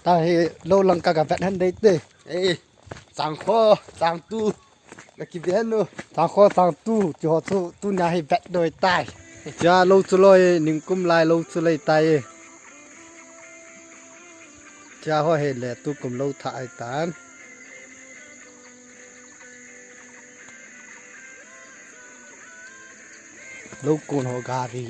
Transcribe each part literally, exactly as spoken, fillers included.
Tahi lou lang ka ka vet hen dei te. Ei, chang kho, chang tu. Na ki vet nu. Chang kho, chang tu, ti ho chu, tunia hi vet doi tai. Chia lou chu loi, ningkum lai lou chu lei tai. Chia ho hi le, tukum lou tha ai tan. Lou kun ho gari.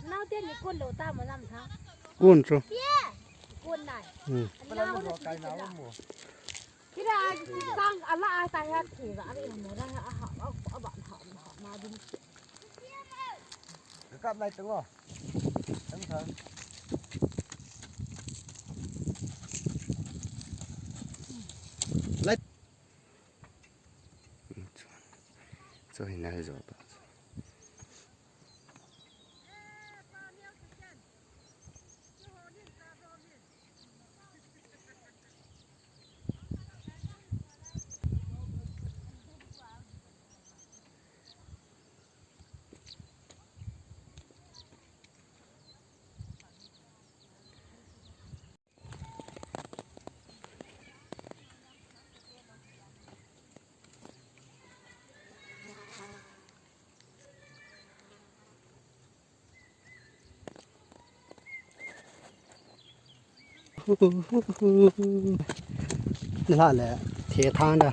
Nau te ni kun lou ta mo lam tha. Kun chu. Kun nai. Hmm. Nau le ni kun la. Kira sang ala a ta ya ki ba a mo la a ha a ba ha ma dum. Ka kap nai teng o. Teng thang. Lai. Cho hi nai jo ta. Nila le, the thang da.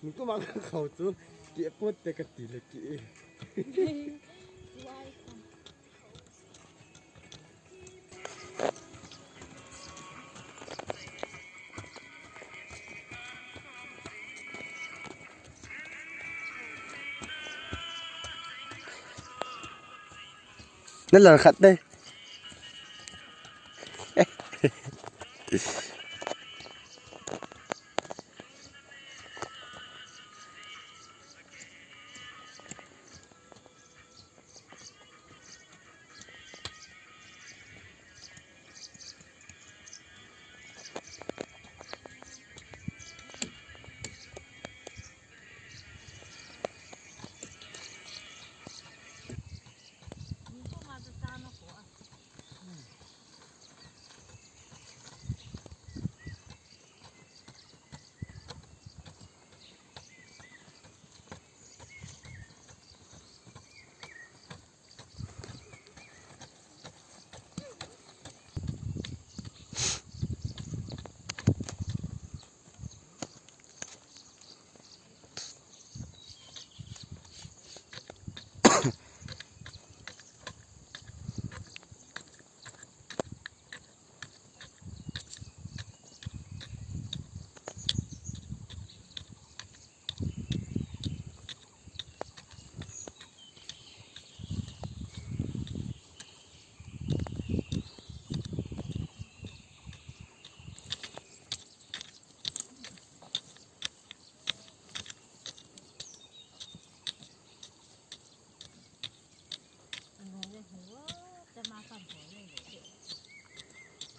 Ni tu ma ka khau chu, ki apot te ka ti le ki. Na lal khat dei.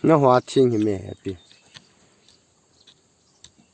Na hua thing hi me happy.